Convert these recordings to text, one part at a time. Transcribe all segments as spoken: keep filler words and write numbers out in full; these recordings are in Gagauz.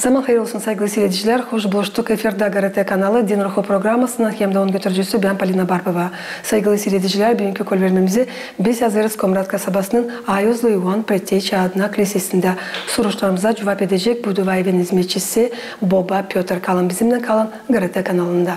Zaman hayır olsun, saygılı siiredicilär. Hoş buluştuk. Efirdä GRT kanalı, Din Ruhu programasının hem dä onun götürücüsü bän, Polina Barbova. Saygılı siiredicilär, büünkü kolvermämizä biz hazırız Komrat kasabasının Ayozlu İoan Predteçi adına kliesindä. Soruşlarımıza cuvap edecek bu duaevimin izmetçisi boba Pötr. Kalın bizimnän, kalın GRT kanalında.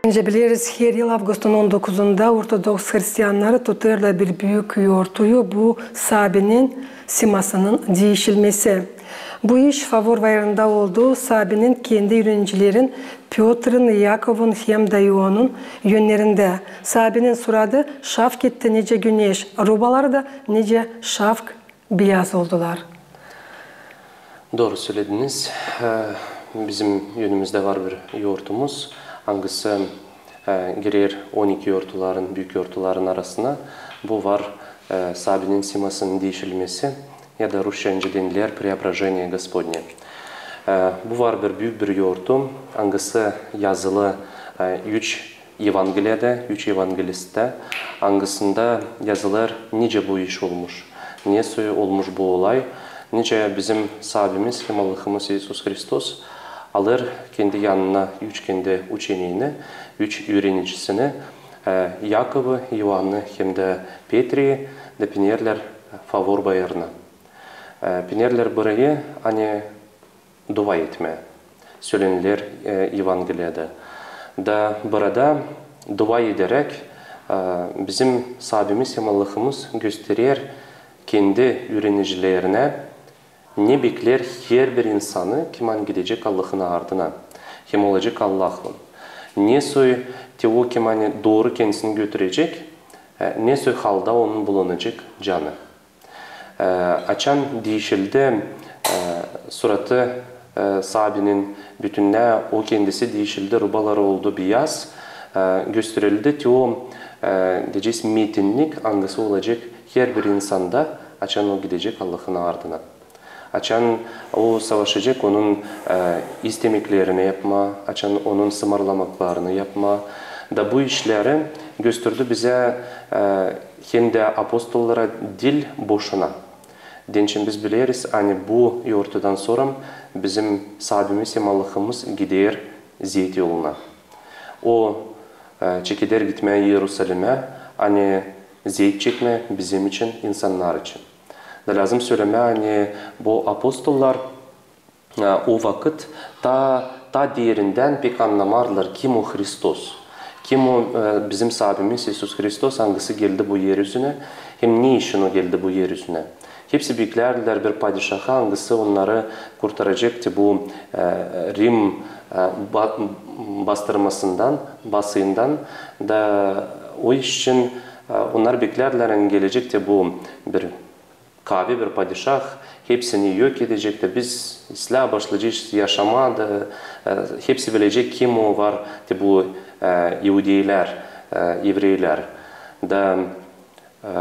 Nicä bileriz, her yıl avgustun on dokuzunda ortodoks hristiyannarı tutêrlar bir büük yortuyu, bu saabinin simasının diişilmesi. Bu iş Favor bayırında oldu, saabinin kendi üürenicilerin Pötrün, Yakovun hem dä İoanın önnerindä. Saabinin suradı şavk etti nicä güneş, rubaları da nicä şavk biyaz oldular. Dooru sölediniz. E, bizim önümüzdä var bir yortumuz, angısı, e, girer on iki yortuların, büük yortuların arasına. Bu var, e, saabinin simasının diişilmesi, ya da rusçadan deneer Преображение Господне. E, bu var bir büük bir yortu, angısı yazılı, e, üç Evangeliyada, üç evangelistta, angısında yazılêr, nicä bu iş olmuş, nesoy olmuş bu olay, nicä bizim saabimiz hem Allahımız İisus Hristos alêr kendi yanına üç kendi uçeniini, üç üürenicini, e, Yakovu, İoannı hem dä Petriyi, da pinerlär Favor bayırına. E, pinerlär burayı, ani dua etmää, sölener, e, Evangeliyada. Da burada dua ederäk, e, bizim saabimiz hem Allahımız gösterer kendi üürenicilerinä, ne bekleer herbir insanı, kim ani gidecek Allahın ardına hem olacek Allahlan. Nesoy te o, kim ani dooru kendisini götürecek, e, nesoy halda onun bulunacek canı. E, açan diişildi, e, suratı, e, saabinin, bütünnä o kendisi diişildi, rubaları oldu biyaz, e, gösterildi te o, e, deyecez, metinnik, angısı olacek herbir insanda, açan o gidecek Allahın ardına. Açan o savaşacek onun, e, istemeklerini yapmaa, açan onun sımarlamaklarını yapmaa. Da bu işleri gösterdi bizä, e, hem dä apostollara diil boşuna. Deyni biz bileriz, ani bu yortudan sora bizim saabimiz hem Allahımız gider zeet yoluna. O, e, çekeder gitmää İerusalimä, ani zeet çekmää bizim için, insannar için. Da lääzım sölemää, ani bu apostollar, e, o vakıt taa, taa derindän pek annamardılar, kim o Hristos, kim o, e, bizim saabimiz İisus Hristos, angısı geldi bu er üzünä, hem ne için o geldi bu er üzünä. Hepsi beklerdilär bir padişaha, angısı onnarı kurtaracek te bu, e, Rim, e, ba-, bastırmasından, basıından. Da o iş için, e, onnar beklerdilär, ani gelecek te bu bir kaavi bir padişah, hepsini yok edecek, da biz islää başlayacez yaşamaa, da, e, hepsi bilecek, kim o var te bu, e, iudeylär, e, evrelär. Da, e,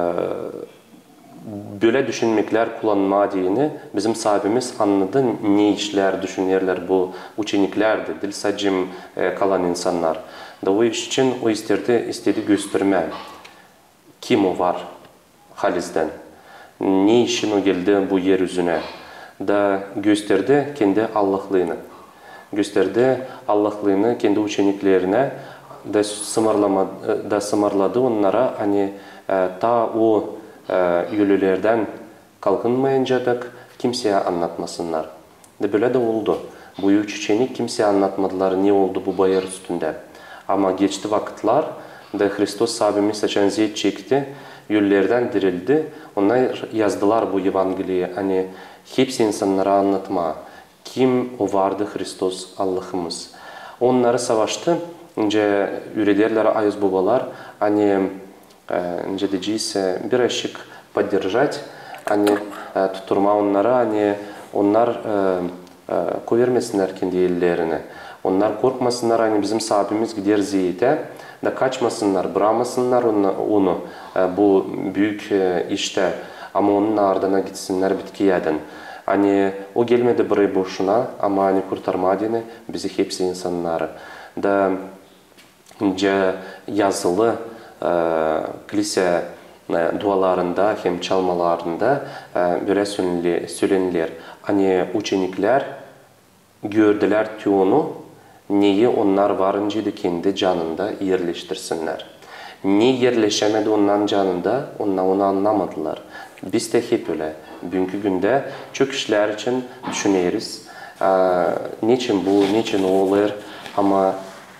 bölä düşünmeklär kullanmaa deyni bizim saabimiz annadı, ne işlär düşünerlär bu uçeniklär dä, diil sade, e, kalan insannar. Da o iş için o isterdi, istedi göstermää, kim o var halizdän, ne için o geldi bu er üzünä. Da gösterdi kendi Allahlıını. Gösterdi Allahlıını kendi uçeniklerinä, da sımarlama-, da sımarladı onnara, ani, e, taa o, e, ölülerdän kalkınmayıncadak kimseyä annatmasınnar. Da bölä dä oldu. Bu üç uçenik kimseyä annatmadılar, ne oldu bu bayır üstündä. Ama geçti vakıtlar, da Hristos saabimiz açan zeet çekti, ölülerdän dirildi, onnar yazdılar bu Evangeliyi, ani hepsi insannara annatmaa, kim o vardı Hristos Allahımız. Onnarı savaştı, nicä üürederlär ayoz bobalar, ani, e, nicä deyecez, e, birazçık поддержать, ani, e, tutturmaa onnarı, ani onnar, e, e, koyvermesinnär kendi ellerini. Onnar korkmasınnar, ani bizim saabimiz gider zeetä, da kaçmasınnar, brakmasınnar onu, onu, e, bu büük, e, iştä, ama onun ardına gitsinnär bitkiyädän. Ani o gelmedi burayı boşuna, ama ani kurtarmaa deyni bizi hepsi insannarı. Da nicä yazılı, E, Klisä, e, dualarında hem çalmalarında, e, bölä sölenile-, söleniler, ani uçeniklär gördülär te onu, neyi onnar var nicä dä kendi canında erleştirsinnär. Ne erleşämedi onnarın canında, onnar onu annamadılar. Biz dä hep ölä. Büünkü gündä çok işlär için düşüneriz. E, neçin bu, neçin o olêr, ama,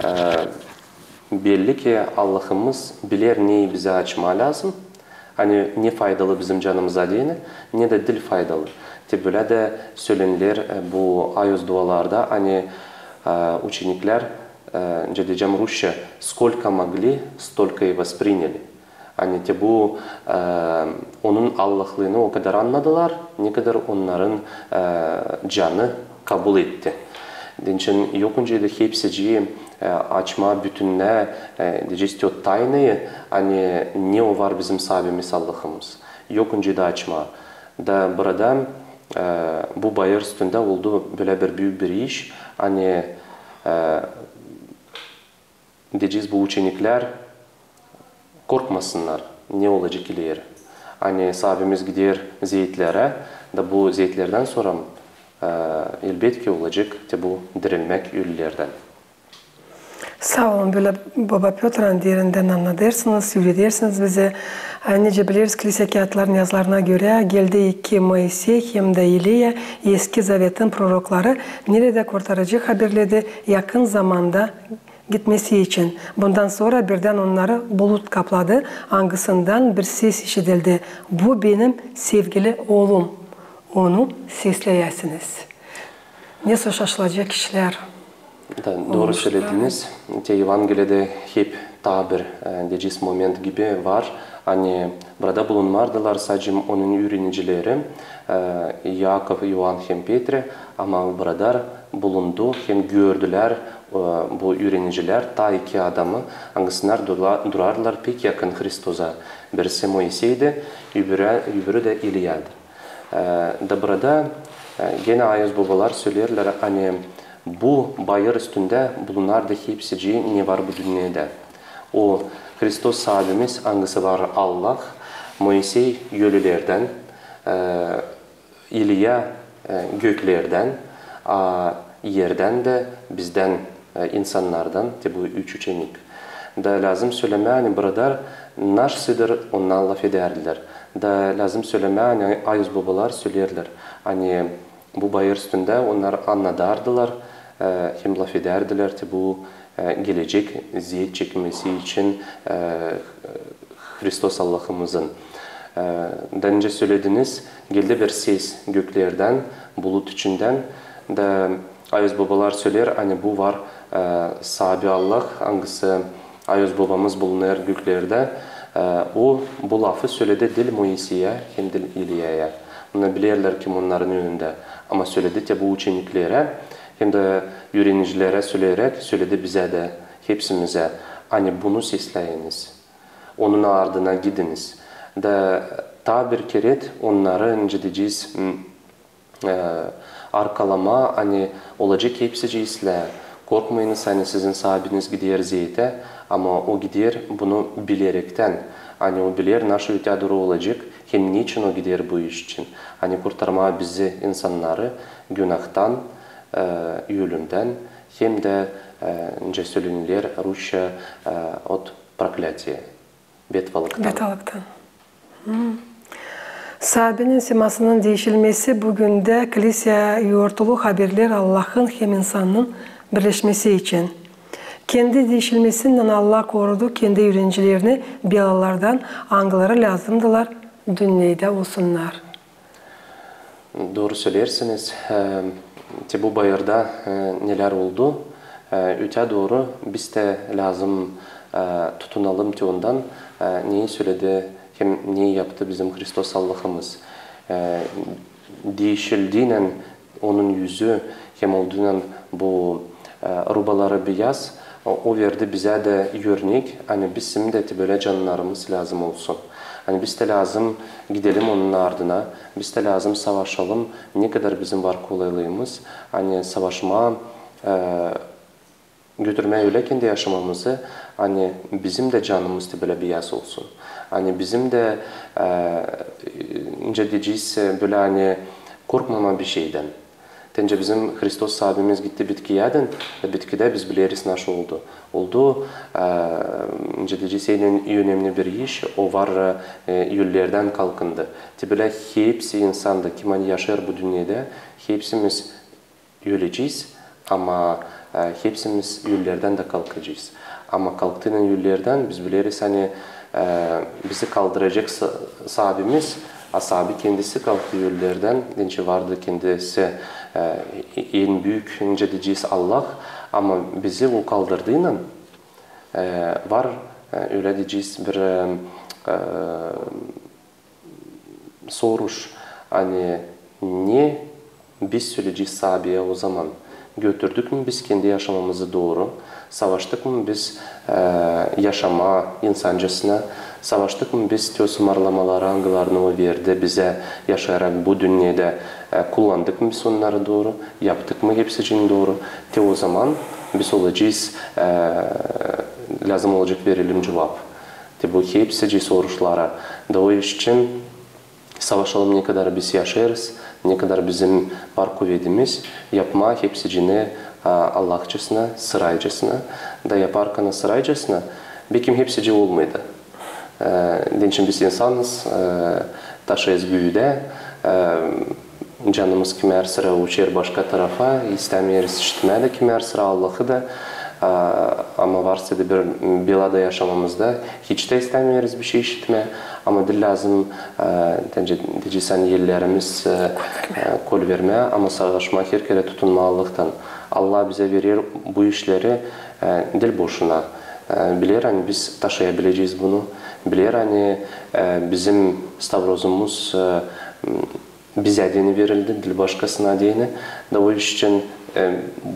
e, belli ki, Allahımız biler, neyi bizä açmaa lääzım, ani ne faydalı bizim canımıza deyni, ne dä diil faydalı. Te bölä dä söleniler, e, bu ayuz dualarda, ani, e, uçeniklär, e, nicä deyecäm rusça, сколько могли, столько и восприняли. Ani te bu, e, onun Allahlıını o kadar annadılar, ne kadar onnarın, e, canı kabul etti. Deyni yok nicä dä hepsicii, e, açmaa bütünnä, e, deyecez te o taynayı, ani ne o var bizim Saabimiz Allahımız. Yok nicä dä açmaa. Da burada, e, bu bayır üstündä oldu bölä bir büük bir iş, ani, e, deyecez bu uçeniklär korkmasınnar, ne olacek ileri. Ani Saabimiz gider zeetlärä, da bu zeetlerdän sora, e, elbetki olacek te bu dirilmäk ölülerdän. Saa olun, bölä baba Pötr ani derindän annadêrsınız, üüredersiniz bizi. Ani nicä bileriz, Klisä kiyatların yazılarına görä, geldi iki Moisey hem dä İliya, Eski Zavetin prorokları, neredä kurtarıcı haberledi yakın zamanda gitmesi için. Bundan sora birdän onnarı bulut kapladı, angısından bir ses işidildi: "Bu benim sevgili oolum, onu sesleyäsiniz." Ne şaşılacek işlär. Da, dooru sölediniz. Te Evangeliyada hep taa bir, e, deyecez moment gibi var. Ani burada bulunmardılar sade onun üürenicileri, e, İakov, İoan hem Petri, ama burada bulundu hem gördülär, e, bu üürenicilär taa iki adamı, angısılar dura-, durardılar pek yakın Hristosa. Birisi Moiseydi, öbürü, öbürü dä İliyaydı. E, da burada, e, genä ayuz bobalar söleerlär, ani bu bayır üstündä bulunardı hepsicii, ne var bu dünnedä. O Hristos Saabimiz, angısı var Allah, Moisey ölülerdän, e, İliya, e, göklerdän, a erdän dä bizdän, e, insannardan, te bu üç uçenik. Da lääzım sölemää, ani burada naşeydir onnar lafedärdilär. Da lääzım sölemää, ani ayuz bobalar söleerlär, ani bu bayır üstündä onnar annadardılar, e, hem lafedärdilär te bu, e, gelecek zeet çekmesi için, e, Hristos Allahımızın. E, da nicä sölediniz, geldi bir ses göklerdän, bulut içindän, da ayuz bobalar söleer, ani bu var, e, Saabi Allah, angısı ayuz bobamız bulunêr göklerdä. E, o bu lafı söledi diil Moiseyä hem diil İliyaya. Onnar bilerlär, kim onnarın önündä. Ama söledi te bu uçeniklerä, hem dä üürenicilerä söleyeräk söledi bizä dä, hepsimizä, ani bunu sesleyiniz. Onun ardına gidiniz. Da taa bir kerä onnarı, nicä deyecez, m, e, arkalamaa, ani olacek hepsicii islää. Korkmayınız, ani sizin Saabiniz gider zeetä, ama o gider bunu bilerektän, ani o biler, naşı ötää dooru olacek, hem neçin o gider bu iş için. Ani kurtarmaa bizi, insannarı, günahtan, e, ölümdän, hem dä, e, nicä söleniler rusça, e, от проклятия, betvalıktan. Betvalıktan. Hmm. Saabinin simasının diişilmesi büünkü gündä Klisä yortulu haberleer Allahın hem insannın birleşmesi için. Kendi diişilmesinnän Allah korudu kendi üürenicilerini belaalardan, angıları lääzımdılar dünnedä olsunnar. Dooru söleersiniz. E, te bu bayırda, e, nelär oldu? E, ötää dooru biz dä lääzım, e, tutunalım te ondan, e, neyi söledi hem neyi yaptı bizim Hristos Allahımız. E, diişildiynän onun üzü hem olduynän bu, e, rubaları biyaz, o, o verdi bizä dä örnek, ani bizim dä te bölä cannarımız lääzım olsun. Ani biz dä lääzım gidelim onun ardına, biz dä lääzım savaşalım, ne kadar bizim var kolaylığımız, ani savaşmaa, e, götürmää ölä kendi yaşamamızı, ani bizim dä canımız te bölä biyaz olsun. Ani bizim dä, e, nicä deyecez, bölä ani korkmamaa bişeydän. Te nicä bizim Hristos Saabimiz gitti bitkiyädän, da bitkidä biz bileriz, naşey oldu. Oldu, e, nicä deyecez, en önemni bir iş, o var, e, öllerdän kalkındı. Te bölä hepsi insan da, kim ani yaşêêr bu dünnedä, hepsimiz ölecez, ama, e, hepsimiz öllerdän dä kalkacez. Ama kalktıynan öllerdän biz bileriz, ani, e, bizi kaldıracek sa-, Saabimiz, a Saabi kendisi kalktı öllerdän, deyni vardı kendisi, e, en büük, nicä deyecez, Allah, ama bizi o kaldırdıynan, e, var, e, ölä deyecez, bir, e, e, soruş, ani ne biz söleyecez Saabiyä o zaman? Götürdük mü biz kendi yaşamamızı dooru? Savaştık mı biz, e, yaşamaa insancasına? Savaştık mı biz te o sımarlamaları, angılarını o verdi bizä, yaşayarak bu dünnedä, e, kullandık mı biz onnarı dooru? Yaptık mı hepsicini dooru? Te o zaman biz olacez, e, lääzım olacek verelim cuvap te bu hepsicii soruşlara. Da o iş için savaşalım, ne kadar biz yaşêêrız, ne kadar bizim var kuvedimiz, yapmaa hepsicini, a, Allahçasına, sıraycasına. Da yaparkana sıraycasına, bekim hepsicii olmêêr da. E, deyni biz insanız, e, taşıyız güüdä, e, canımız kimär sıra uçêr başka tarafa, istämeeriz işitmää dä kimär sıra Allahı da, a, ama varsa da bir bela da yaşamamızda, hiç tä istämeeriz bişey işitmää, ama diil lääzım, e, deyni deyecez, ani ellerimiz, e, e, kol vermää, ama savaşmaa, her kerä tutunmaa Allahtan. Allah bizä verer bu işleri, e, diil boşuna. E, biler, ani biz taşıyabilecez bunu, biler, ani, e, bizim stavrozumuz, e, bizä deyni verildi, diil başkasına deyni. Da o iş için, e,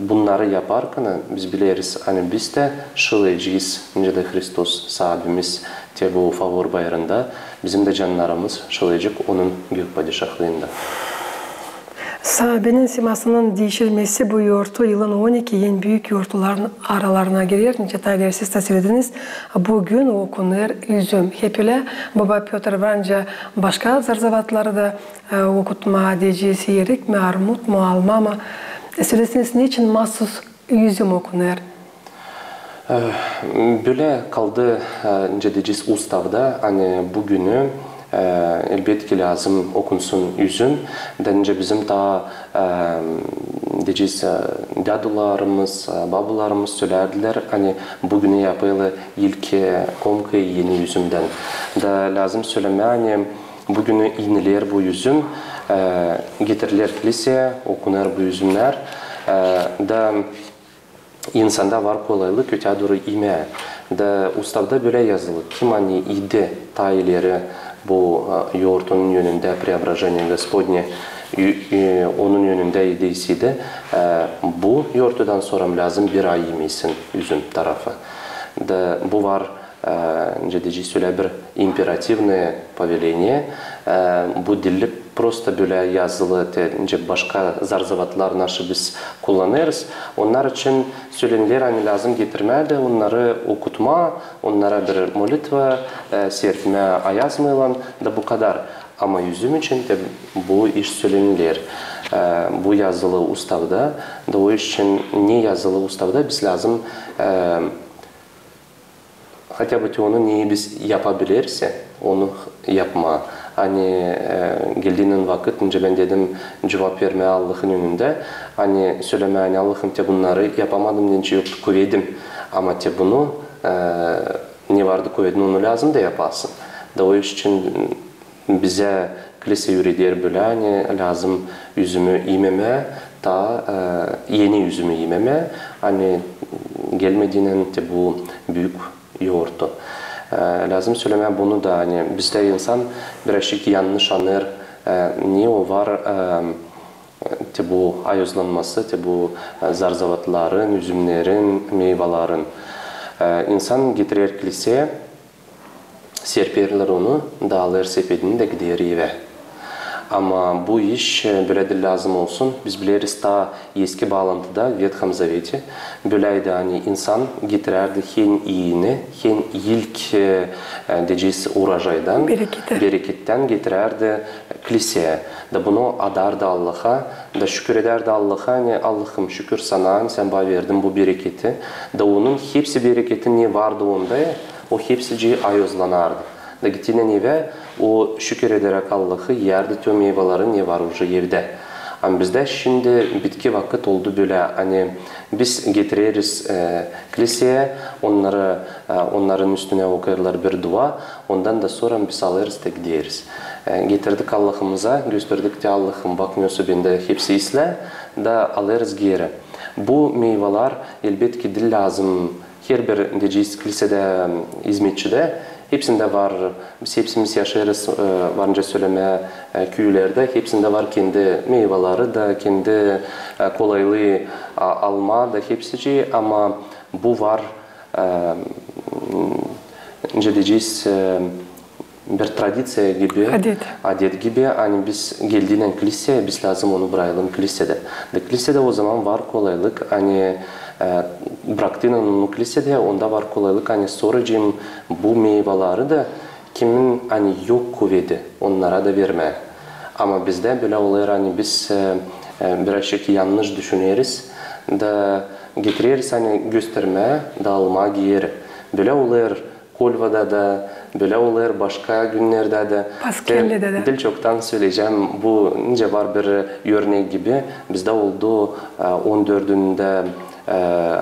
bunnarı yaparkana biz bileriz, ani biz dä şıleyecez, nicä dä Hristos Saabimiz te bu Favor bayırında bizim dä cannarımız şıleyecek Onun gök padişahlıında. Saabinin simasının diişilmesi bu yortu yılın on iki en büük yortuların aralarına girer. Nicä taa evvel siz dä sölediniz, büün okunêr üzüm. Hep ölä, baba Pötr var nicä başka zarzavatları da, e, okutmaa, deyecez, erik mi, armut mu, alma mı. Söläseniz, neçin maasuz üzüm okunêr? E, bölä kaldı, e, nicä deyecez, ustavda, ani bu günü, e, elbetki lääzım okunsun üzüm. Da nicä bizim taa, e, deyecez, e, dädularımız, e, babularımız sölärdilär, ani bu günü yapêrlar ilk, e, komkayı eni üzümdän. Da lääzım sölemää, ani bu günü inilär bu üzüm, e, getirilär kliseyä, okunêr bu üzümnär, e, da insanda var kolaylık ötää dooru imää. Da ustavda bölä yazılı, kim ani idi taa ileri bu, e, yortunun önündä, Преображение Господне, ü-, ü-, onun önündä idi iseydi, e, bu yortudan sora lääzım bir ay imesin üzüm tarafı. Da bu var, e, nicä deyecez, ölä bir императивное повеление, e, bu diil prosto bölä yazılı, te nicä başka zarzavatlar, naşı biz kullanêrız. Onnar için sölenilär, ani lääzım getirmää dä onnarı okutmaa, onnara bir molitva, e, serpmää ayazmaylan, da bu kadar. Ama üzüm için te bu iş sölenilär, e, bu yazılı ustavda, da o iş için ne yazılı ustavda biz lääzım, e, хотя бы te onu neyi biz yapabilersä, onu yapmaa. Ani, e, geldiynän vakıt, nicä bän dedim, cuvap vermää Allahın önündä, ani sölemää, ani Allahım, te bunnarı yapamadım deyni, yoktu kuvedim. Ama te bunu, e, ne vardı kuvedin, onu lääzım da yapasın. Da o iş için bizä klisä üüreder bölä, ani lääzım üzümü imemää, taa, e, eni üzümü imemää, ani gelmediynän te bu büük yortu. E, lääzım sölemää bunu da, ani bizdä insan birazçık yannış annêêr, e, ne o var, e, te bu ayozlanması, te bu, e, zarzavatların, üzümnerin, meyvalarin. E, insan getirer kliseyä, serperlär onu, da alêr sepedini da gider evä. Ama bu iş, e, bölä diil lääzım olsun. Biz bileriz, taa Eski Baalantıda, Vethom Zaveti, böläydi, ani insan getirärdi en iini, en ilk, e, e, deyecez, urojaydan, berekettän getirärdi kliseyä. Da bunu adardı Allaha, da şükür edärdi Allaha, ani: Allahım, şükür sana, ani sän bana verdin bu bereketi. Da onun hepsi bereketi, ne vardı onda, o hepsicii ayozlanardı. Da gittiynän evä, o şükür ederäk Allahı iyärdi te meyvaları, ne var uje evdä. Ama bizdä şindi bitki vakıt oldu bölä, ani biz getireriz, e, kliseyä, onnarı, e, onnarın üstünä okuyêrlar bir dua, ondan da sora biz alêrız da gideriz. E, getirdik Allahımıza, gösterdik te: Allahım, bak, ne su bendä hepsi islää, da alêrız geeri. Bu meyvalar, elbetki, diil lääzım herbir, deyecez, klisedä, izmetçidä, hepsindä var, biz hepsimiz yaşêêrız, e, var nicä sölemää, e, küülerdä, hepsindä var kendi meyvaları da, kendi, e, kolaylıı, a, almaa da hepsicii, ama bu var, e, nicä deyecez, e, bir tradiţiya gibi, adet gibi, ani biz geldiynän kliseyä, biz lääzım onu burayalım klisedä. Da klisedä o zaman var kolaylık, ani, e, braktıynän onu klisedä, onda var kolaylık, ani soracım bu meyvaları da kimin, ani yok kuvedi, onnara da vermää. Ama bizdä bölä olêr, ani biz, e, e, birazçık yannış düşüneriz, da getireriz, ani göstermää, da almaa geeri. Bölä olêr Kolvada da, bölä olêr başka günnerdä dä. Paskellidä dä. Diil çoktan söleyecäm, bu nicä var bir örnek gibi. Bizdä oldu, e, on dördündä, e,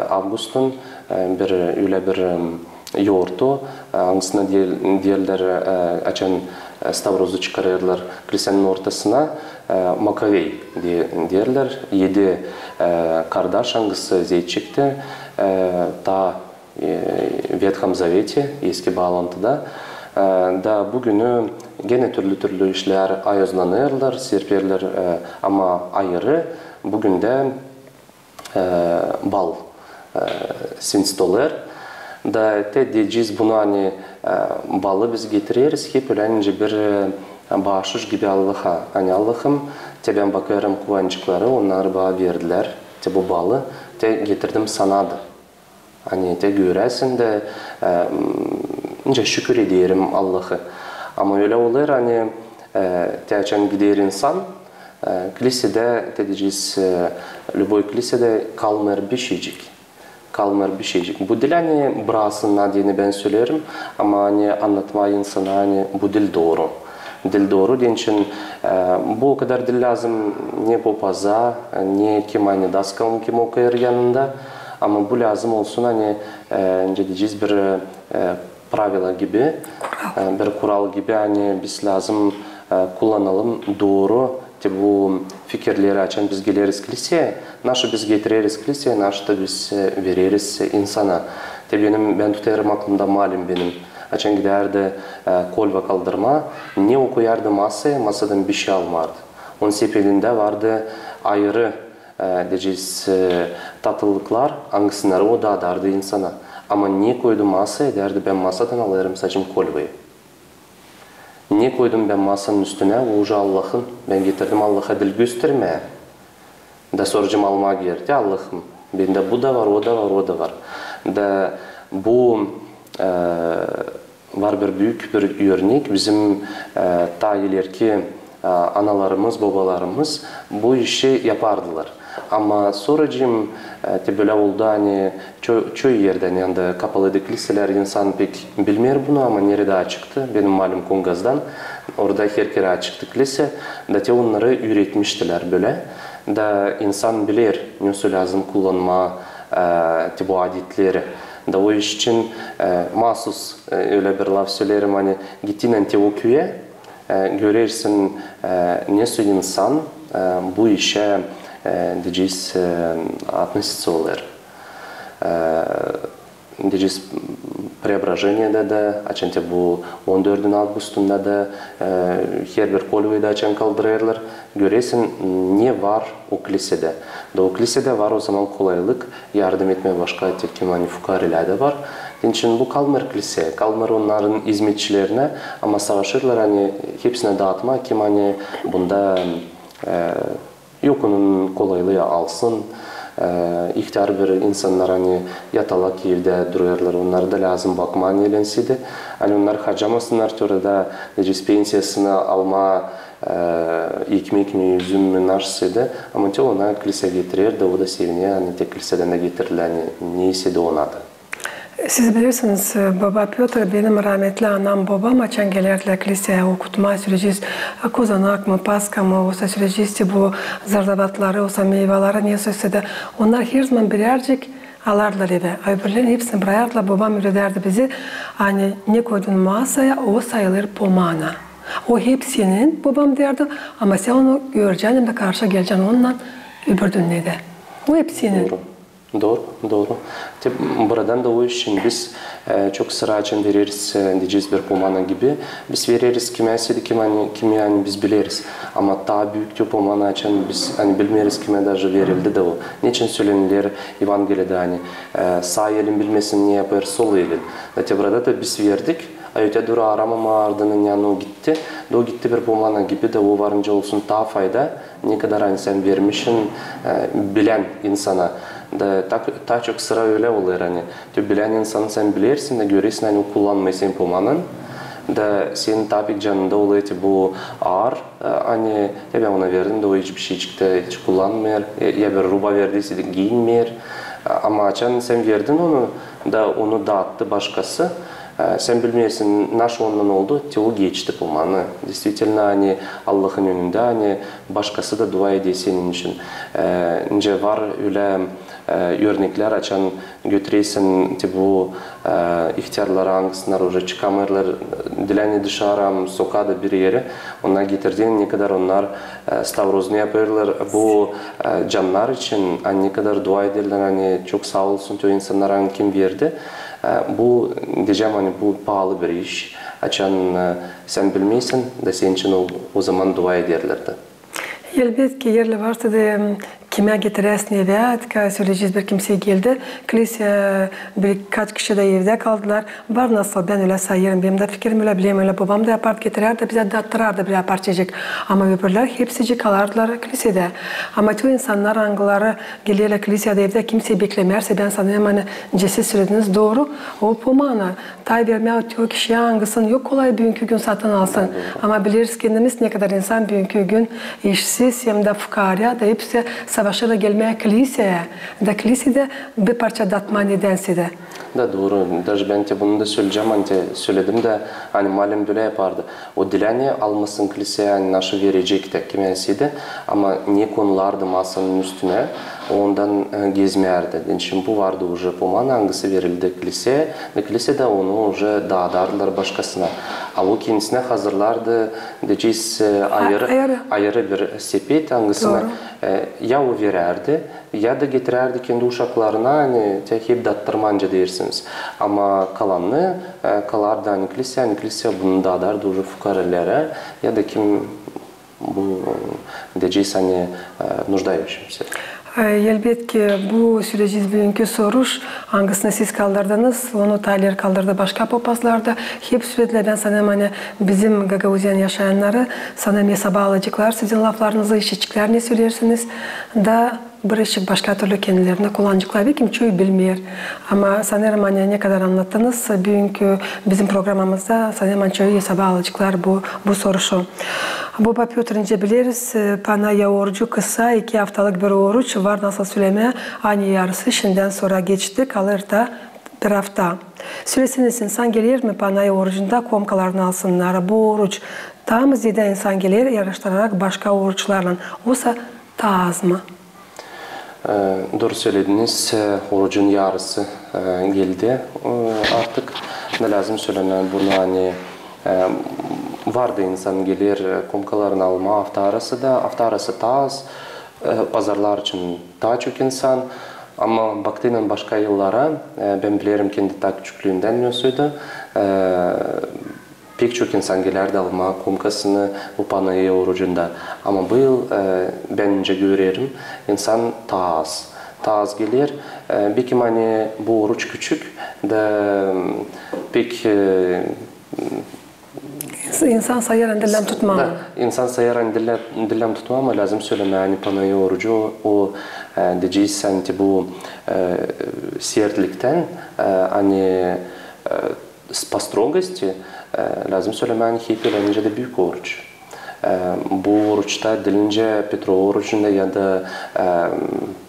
avgustun, e, bir, ölä bir, e, yortu, e, angısına deer-, deerlär, e, açan, e, stavrozu çıkarêrlar klisenin ortasına, e, Makovey de-, deerlär. Edi, e, kardaş, angısı zeetçikti, e, taa e, Vethom Zaveti, Eski Baalantıda. E, da bu günü genä türlü-türlü işlär ayozlanêrlar, serperlär, e, ama ayırı bu gündä, e, bal, e, sinst olêr. Da te deyecez bunu, ani, e, balı biz getireriz hep ölä nicä bir, e, baaşış gibi Allaha. Ani: Allahım, te bän bakêrım kuvancıkları, onnarı bana verdilär, te bu balı, te getirdim sana da. Ani te göräsin dä, e, nicä şükür ederim Allahı. Ama ölä olêr, ani, e, te açan gider insan, e, klisedä, te deyecez, e, lüboy klisedä kalmêêr bişeycik. Kalmêêr bişeycik. Bu diil, ani burasına deyni bän söleerim, ama, ani, annatmaa insana, ani bu diil dooru. Diil dooru deyni için, e, bu o kadar diil lääzım ne popaza, ne kim, ani, daskal, kim okuyêr yanında. Ama bu lääzım olsun, ani, e, nicä deyecez, bir, e, pravila gibi, e, bir kural gibi, ani biz lääzım, e, kullanalım dooru te bu fikirleri, açan biz geleriz kliseyä, naşı biz getireriz kliseyä, naşı da biz, e, vereriz insana. Te benim, bän tutêrım aklımda, malim benim, açan gidärdi, e, kolva kaldırmaa, ne okuyardı masaya, masadan bişey almardı. Onun sepedindä vardı ayırı, e, deyecez, e, tatlılıklar, angısını o da adardı insana. Ama ne koydu masaya, därdi: bän masadan alêrım sade kolvayı. Ne koydum bän masanın üstünä, o uje Allahın, bän getirdim Allaha diil göstermää. Da soracam almaa geeri te: Allahım, bendä bu da var, o da var, o da var. Da bu, e, var bir büük bir örnek. Bizim, e, taa ilerki, e, analarımız, bobalarımız bu işi yapardılar. Ama soracam, e, te bölä oldu, ani ço-, çoyu erdä, ani anda kapalıydı kliselär, insan pek bilmeer bunu, ama neredä açıktı, benim malim Kongazdan, orada her kerä açıktı klise, da te onnarı üüretmiştilär bölä. Da insan biler, nesoy lääzım kullanmaa, e, te bu adetleri. Da o iş için, e, maasuz, e, ölä bir laf söleerim, ani gittiynän te o küüyä, e, görersin, e, nesoy insan, e, bu işä, e, deyecez, e, относится olêr. E, deyecez, Preobrajeniyada da, açan te bu on dördüncü avgustunda da, e, herbir kolvayı da açan kaldırêrlar, görersin, ne var o klisedä. Da o klisedä var o zaman kolaylık yardım etmää başka te kim, ani fukaarelää dä var, Onun için bu kalmêêr kliseya, kalmêêr onnarın izmetçilerinä, ama savaşêrlar, ani hepsinä daatmaa, kim, ani bunda, e, yok onun kolaylıı alsın, e, ihtär bir insannar, ani yatalak evdä durêrlar, onnara da lääzım bakmaa, ani neylensä dä, ani onnar harcamasınnar, tör da, deyecez, pensiyasını almaa, e, ekmek mi, üzüm mü, naşsä dä, ama te ona kliseya getirer da o da sevinä, ani te kliseydän dä getirdiler, ani neysä dä ona da. Siz bilersiniz, e, baba Pötr, benim raametli anam, bobam, açan gelärdilär kliseya okutmaa, süreceez kozanak mı, paska mı, osa süreceez te bu zarzavatları, osa meyvaları, ne sosä dä. Onnar herzaman birärcik alardılar evä. A öbürlerini hepsini brakêrdılar. Bobam üüredärdi bizi, ani ne koydun masaya, o sayılêr pomana. O hep senin, bobam därdi, ama sän onu görecän hem dä karşı gelecän onunnan öbür dünnedä. O hep senin. Dooru. Dooru, dooru. Te buradan da o için biz, e, çok sıra açan vereriz, e, deyecez, bir pomana gibi. Biz vereriz kimä sä dä, kim, ani, kimi, ani biz bileriz. Ama taa büük te pomana açan biz, ani bilmeeriz, kimä daji verildi dä o. Neçin sölenilär Evangeliyada, ani, e, saa elin bilmesin, ne yapêr sol elin. Da te burada da biz verdik. A ötedooru aramama ardını, ani o gitti. Da o gitti bir pomana gibi, da o varınca olsun taa fayda, ne kadar, ani sän vermişsin, e, bilän insana. Da taa, taa çok sıra ölä olêr, ani te bilän insanı sän bilersin da görersin, ani o kullanmêêr senin pomananı. Da senin taa pek canında olêr te bu aar, e, ani ya bän ona verdim da o hiç bişeycik dä hiç kullanmêêr, e, ya bir ruba verdiysädä giinmeer. E, ama açan sän verdin onu, da onu daattı başkası, e, sän bilmeersin, naşey onunnan oldu, te o geçti pomanı. Действительно, ani Allahın önündä, ani başkası da dua eder senin için. E, nicä var ölä, e, örneklär, açan götüreersin te bu, e, ihtärları, angısınnar uje çıkamêêrlar, e, dilä ani dışarı, ama sokaa da bir erä, onnar getirdiin, ne kadar onnar, e, stavroznı yapêrlar bu, e, cannar için, ani ne kadar dua ederlär, ani çok saa olsun te o insannara, ani kim verdi. E, bu, deyecäm, ani bu paalı bir iş. Açan, e, sän bilmeersin da senin için o, o zaman dua ederlär dä. Elbetki, eer var sizdä kimä getiräsin evä, taa söleyecez, bir kimsey geldi, kliseya, birkaç kişi dä evdä kaldılar. Var nasıl, bän ölä sayêrım, benim dä fikirim ölä, bilerim, ölä bobam da yapardı, getirärdi, bizä dä dattırardı bir parçacık. Ama öbürlär hepsicii kalardılar kliseydä. Ama te o insannar, angıları gelerlär kliseya da evdä kimseyi beklemärlär, bän sanêrım, ani nicä siz sölediniz, dooru, o pomana taa vermää o kişiyä, angısını yok kolay büünkü gün satın alsın. Ama bileriz kendimiz, ne kadar insan büünkü gün işsiz hem dä fukaarä, da hepsi savaşêrlar gelmää kliseya, da kliseydä bir parça datmaa nedänsä dä. Da dooru. Daji bän te bunu da söleyecäm, ani te söledim dä, ani malüm bölä yapardı. O diil ani almasın kliseya, ani naşı verecek tä kimä sä dä, ama ne konulardı masanın üstünä, ondan, e, gezmärdi. Deyni için bu vardı uje pomana, angısı verildi kliseya, da kliseydä onu uje daadardılar başkasına. A o kendisinä hazırlardı, deyecez, e, ayırı, ayırı bir sepet, angısına, e, ya o verärdi, ya da getirärdi kendi uşaklarına, ani te hep dattırmaa nicä deersiniz. Ama kalanı, e, kalardı, ani kliseya, ani kliseya bunu daadardı uje fukaarelärä, ya da kim bu, deyecez, ani, e, нуждающимся. E, elbetki, bu söleyecez büünkü soruş, angısını siz kaldırdınız, onu taa ileri kaldırdı başka popazlar da. Hep söledilär, bän sanêrım, ani bizim Gagauziyanın yaşayannarı, sanêrım, esaba alaceklar sizin laflarınızı, işideceklär, ne söleersiniz. Da bir işik başka türlü kendilerindä kullanaceklar. Bekim çoyu bilmeer. Ama sanêrım, ani ne kadar annattınız büünkü bizim programamızda, sanêrım, ani çoyu esaba alaceklar bu, bu soruşu. Baba Pötr, nicä bileriz, e, Panayya orucu kısa, iki aftalık bir oruç, var nasıl sölemää, ani yarısı şindän sora geçti, kalêr taa bir afta. Söleseniz, insan geler mi Panayya orucunda komkalarını alsınnar? Bu oruç taa mı zeedä insan geler, yarıştırarak başka oruçlarlan, osa taa az mı? E, dooru sölediniz, e, orucun yarısı, e, geldi, e, artık. Da lääzım sölemää bunu, ani, e, vardı insan geler, e, komkalarını almaa afta arası da, afta arası taa az, e, pazarlar için taa çok insan. Ama baktıynan başka yıllara, e, bän bilerim kendi taa küçüklüümdän ne soydu, e, pek çok insan gelärdi almaa komkasını bu Panayya orucunda. Ama bu yıl, e, bän nicä görerim, insan taa az. taa az geler. E, bekim ani bu oruç küçük da, m, pek, e, İnsan sayêr ani dillän tutmaa. Da, insan sayêr ani dillän, dillän tutmaa, ama lääzım sölemää, ani panayı orucu, o, e, deyecez, ani te bu, e, sertliktän, e, ani, e, s-, по строгости, e, lääzım sölemää, ani hep ölä nicä dä büük oruç. E, bu oruçta diil nicä Petrov orucunda ya da, e,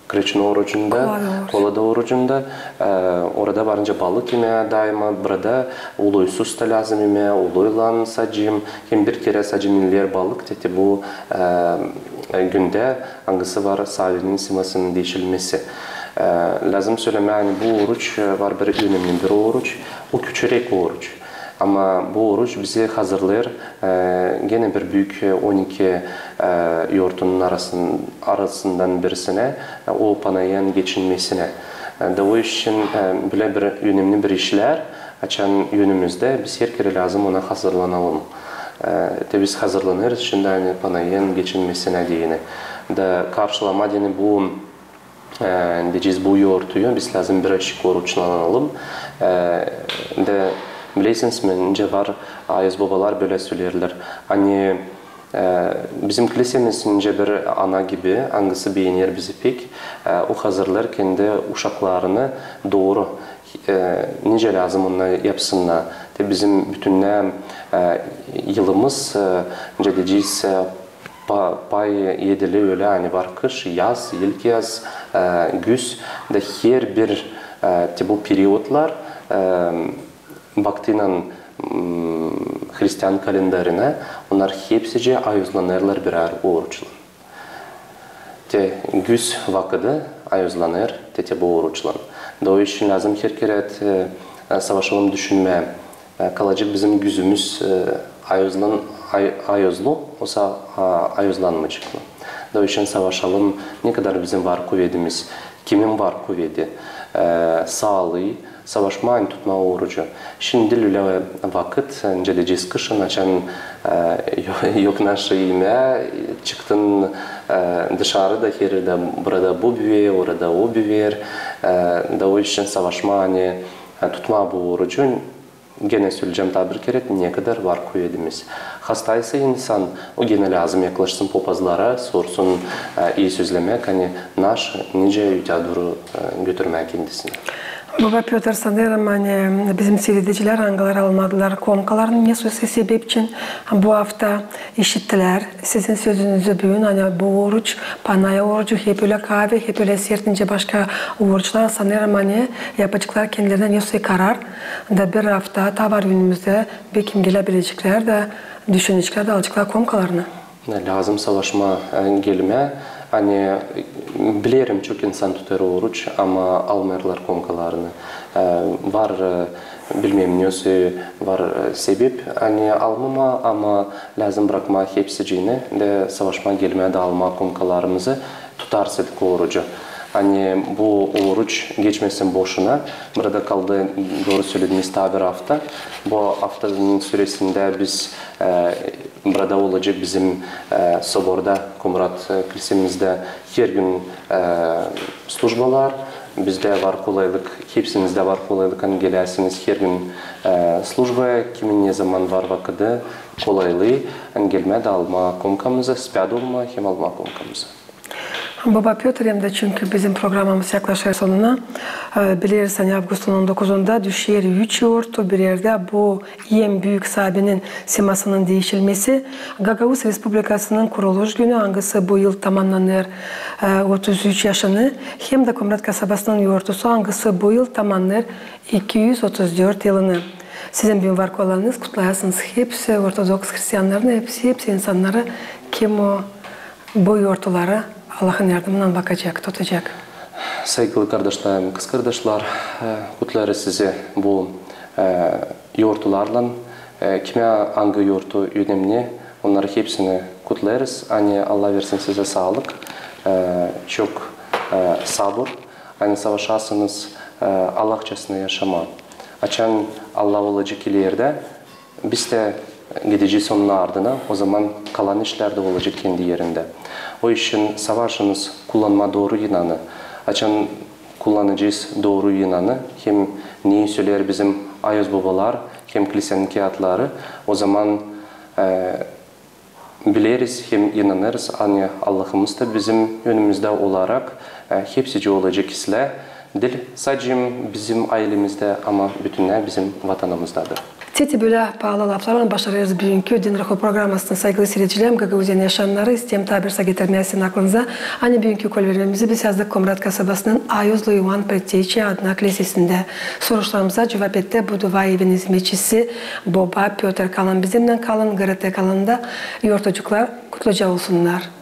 Kreçno orucunda, Kolada orucunda, e, orada var nicä balık imää daima, burada uluysuz da lääzım imää, uluylan sacim, hem bir kerä sacim iler balık, te te bu, e, gündä, angısı var saavinin simasının diişilmesi. E, lääzım sölemää, ani bu oruç, e, var bir önemli bir oruç, o küçücek oruç. Ama bu oruç bizi hazırlêêr, e, genä bir büük, e, on iki, e, yortunun arasın-, arasından birisinä, e, o panayın geçinmesinä. E, da o iş için, e, bölä bir önemli bir işlär, açan önümüzdä biz herkerä lääzım ona hazırlanalım. E, te biz hazırlanêrız şindi, ani panayın geçinmesinä deyni. Da karşılamaa deyni bu e, deyecez, bu yortuyu biz lääzım bir aşık oruçlanalım. E, da bilersiniz mi, nicä var, ayız bobalar bölä söleerlär. Ani, e, bizim kilisämiz nicä bir ana gibi, angısı beener bizi pek, e, o hazırlêêr kendi uşaklarını dooru, e, nicä lääzım onnar yapsınnar. Te bizim bütünnä, e, yılımız, e, nicä deyecez, e, pa-, pay edili ölä, ani var kış, yaz, ilk yaz, e, güz, da herbir, e, te bu periodlar, e, baktıynan, m, hristian kalendarinä, onnar hepsicii ayuzlanêrlar birär oruçlan. Te güz vakıdı ayuzlanêr te te bu oruçlan. Da o iş için lääzım herkerä, e, savaşalım düşünmää, e, kalacek bizim güzümüz, e, ayuzlan-, ay-, ayuzlu, osa, a, ayuzlanmayacek mı? Da o iş için savaşalım, ne kadar bizim var kuvedimiz, kimin var kuvedi, e, saalıı, savaşmaa, ani tutmaa orucu. Şindi ölä vakıt, nicä deyecez, kışın, açan, e, yo-, yok naşey imää, çıktın, e, dışarı da, hererdä burada bu büveer, orada o büveer, e, da o iş için savaşmaa, ani, e, tutmaa bu orucu, genä söleyecäm taa bir kerä, ne kadar var kuvedimiz. Hastaysa insan, o genä lääzım yaklaşsın popazlara, sorsun, e, i sözlemäk, ani naş, nicä ötää dooru, e, götürmää kendisinä. Boba Pötr, sanêrım, ani bizim siiredicilär, angıları almadılar komkalarını, nesoysa sebep için bu afta, işittilär sizin sözünüzü büün, ani bu oruç, panayı orucu hep ölä kaavi, hep ölä sert nicä başka oruçlar, sanêrım, ani yapaceklar kendilerinä nesoy karar, da bir afta taa var önümüzdä, bekim geläbileceklär da, düşünecklär da alaceklar komkalarını. Lääzım savaşmaa, e, gelmää. Ani, e, bilerim, çok insan tutêr oruç, ama almêêrlar komkalarını. E, var, e, bilmeerim, nesoy var, e, sebep, ani almamaa, ama lääzım brakmaa hepsicini da savaşmaa gelmää da almaa komkalarımızı, tutarsak orucu. Ani bu oruç geçmesin boşuna. Burada kaldı, dooru sölediniz, taa bir afta. Bu aftanın süresindä biz, e, burada olacek bizim, e, soborda, Komrat, e, kilisämizdä her gün, e, slujbalar. Bizdä var kolaylık, hepsinizdä var kolaylık, ani geläsiniz her gün, e, slujbaya, kimin ne zaman var vakıdı, kolaylıı, ani gelmää da almaa komkamızı, spääd olmaa hem almaa komkamızı. Boba Pötr, hem dä çünkü bizim programamız yaklaşêr sonuna, e, bileriz, ani avgustun on dokuzunda düşer üç yortu bir erdä, bu en büük saabinin simasının diişilmesi. Gagauz Respublikasının kuruluş günü, angısı bu yıl tamannanêr, e, otuz üç yaşını, hem dä Komrat kasabasının yortusu, angısı bu yıl tamannanêr iki üz otuz dört yılını. Sizin büün var kolaylıınız, kutlayasınız hepsi ortodoks hristiannarını, hepsi, hepsi insannarı, kim o bu yortuları Allahın yardımınnan bakacek, tutacek. Saygılı kardaşlarım, kızkardaşlar, e, kutlêêrız sizi bu, e, yortularlan. E, kimä angı yortu önemli, onnarı hepsini kutlêêrız. Ani Allah versin sizä saalık, e, çok, e, sabur, ani savaşasınız, e, Allahçasına yaşamaa. Açan Allah olacek ilerdä, biz dä gidecez Onun ardına, o zaman kalan işlär dä olacek kendi erindä. O iş için savaşınız kullanmaa dooru inanı. Açan kullanacez dooru inanı, hem ne söleer bizim ayozbobalar, hem klisenin kiyatları, o zaman, e, bileriz hem inanêrız, ani Allahımız da bizim önümüzdä olarak, e, hepsicii olacek islää, diil sadecä bizim aylemizdä, ama bütünnä bizim vatanımızda da. Te bölä paalı laflarlan başarêrız büünkü Din Ruhu programasını. Saygılı siiredicilerim, Gagauziyanın yaşayannarı, isteerim taa bir saa getirmää sizin aklınıza, ani büünkü kolvermemizi biz yazdık Komrat kasabasının Ayozlu İvan Pretteçi adına klisesindä. Soruşlarımıza cuvap etti bu dua evinin hizmetçisi, boba Pötr. Kalın bizimnän, kalın GRT kanalında. Yortucuklar kutluca olsunnar.